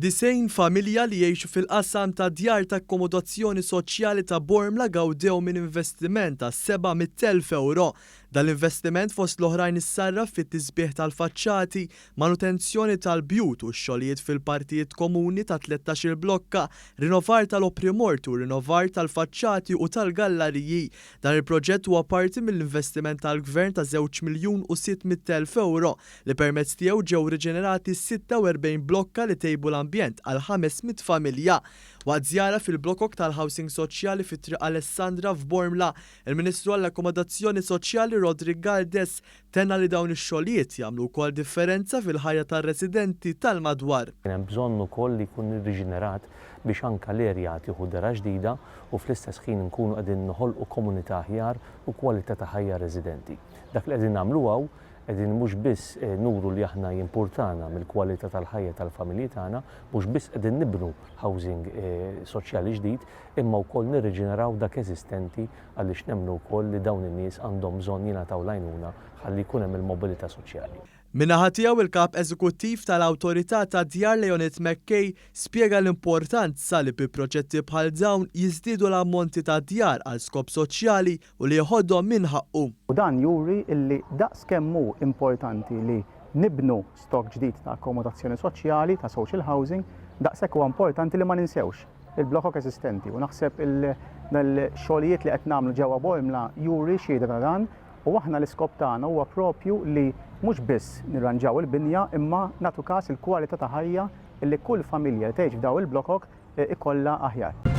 90 familja li jgħixu fil-qasam ta' djar ta' akkomodazzjoni soċjali ta' Bormla gawdew minn investiment ta' 700,000 ewro. Dan l-investiment fost l-oħrajn issarraf fit-tisbiħ tal-faċċati, manutenzjoni tal-bjut u x-xogħlijiet fil-partijiet komuni ta' 13-il blokka, rinnovar tal-opri morti u rinnovar tal-faċċati u tal-gallariji. Dan il-proġett huwa parti mill-investiment tal-Gvern ta' żewġ miljun u 600,000 ewro li permezz tiegħu ġew riġenerati 46 blokka li tejbu l-ambjent għal 500 familja. Waqt żjara fil-blokok tal-housing soċjali fi Triq Alessandra f'Bormla, il-Ministru għall-Akkomodazzjoni Soċjali Roderick Galdes Tenna li dawn ix-xogħlijiet jagħmlu wkoll differenza fil-ħajja tar-residenti tal-madwar. Kien hemm bżonn ukoll li jkun irriġenerat biex anke l-area tieħu dehra ġdida u fl-istess ħin inkunu qegħdin noħolqu komunità aħjar u kwalità ta' ħajja għar-residenti. Dak li qegħdin nagħmlu hawn, qegħdin mhux biss nuru li aħna jimpurtana mill-kwalità tal-ħajja tal-familji tagħna, mhux biss qegħdin nibnu housing soċjali ġdid, imma wkoll nirriġeneraw dak eżistenti għaliex nemmnu wkoll li dawn in-nies għandhom bżonn jingħataw l-għajnuna ħalli jkun hemm il-mobilità soċjali. Min-naħa tiegħu il-Kap Eżekuttiv tal-Awtorità tad-Djar Leonid McKay spjega l-importanza li bi proġetti bħal dawn jiżdiedu l-ammonti ta' djar għal skop soċjali u li jeħodhom min ħaqqu. U dan juri illi daqs kemm hu importanti li nibnu stock ġdid ta' akkomodazzjoni soċjali, ta' social housing, daqshekk huwa importanti li ma ninsewx il-blokok eżistenti u naħseb il-xogħlijiet li qed nagħmlu ġewwa Bormla juri xhieda ta' dan u aħna l-iskop tagħna huwa propju li mhux biss nirranġaw il-binja imma nagħtu każ il-kwalità ta' ħajja li kull familja li tgħix f'daw il-blokok ikollha aħjar.